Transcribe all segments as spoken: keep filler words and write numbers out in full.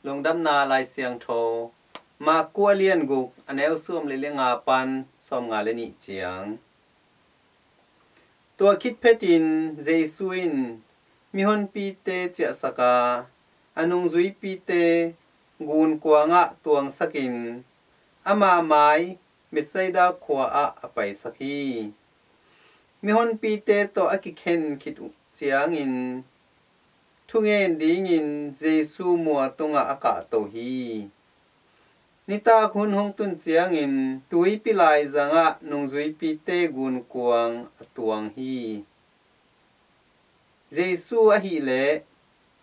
Lungdamna Lai Siangtho, Marku a lian guk, a neu sawm le le nga pan sawm nga le nih ciang. Tua khit phetin Jesu in mihonpite ciahsak a, a nungzuipite gunkuangah tuangsakin ama mai Bethsaida khua ah a paisak hi. Mihonpite tawh a kikhen khit uh ciangin thungen dingin Jesu mual tungah a kahto hi. Nitak hun hong tun ciangin tuipi laizangah nungzuipite gunkuang a tuang hi. Jesu ahileh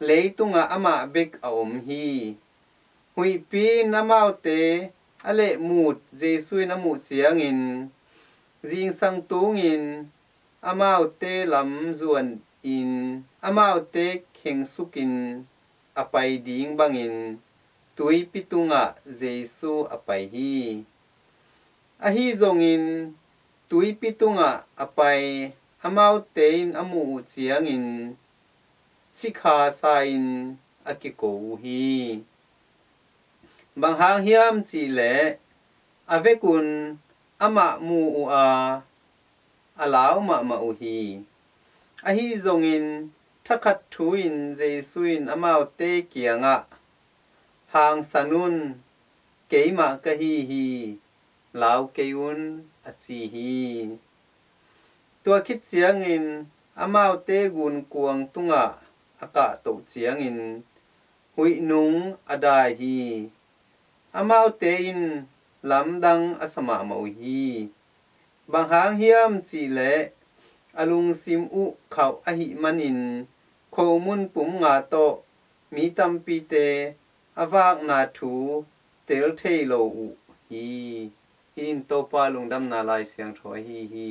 leitungah amah bek a om hi. Huihpi in amaute a lehmut Jesu in a muh ciangin zingsang tungin amaute lam zuanin amaute khengsukin a pai ding bangin tuipi tungah Jesu a pai hi. Ahi zongin tuipi tungah a pai amaute in a muh uh ciangin sikha sa-in a kiko uh hi. Bang hang hiam cihleh a vekun amah mu uh a, a lau mahmah uh hi. Ahi zongin thakhat thu-in Jesu in amaute kiangah, "Hangsan un, keimah ka hi hi, lau kei un," a ci hi. Tua khit ciangin amaute gunkuang tungah a kahtoh ciangin huihnung a dai hi. Amaute in lamdang a sa mahmah uh hi. Bang hang hiam cihleh a lungsim uh khauh ahih manin khomun pum nga tawh mi tampite a vakna thu tel thei lo uh hi. Hih in Topa Lungdamna Lai Siangtho ahi hi.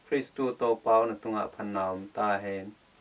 Khristu Topa aw, na tungah phatna om ta hen.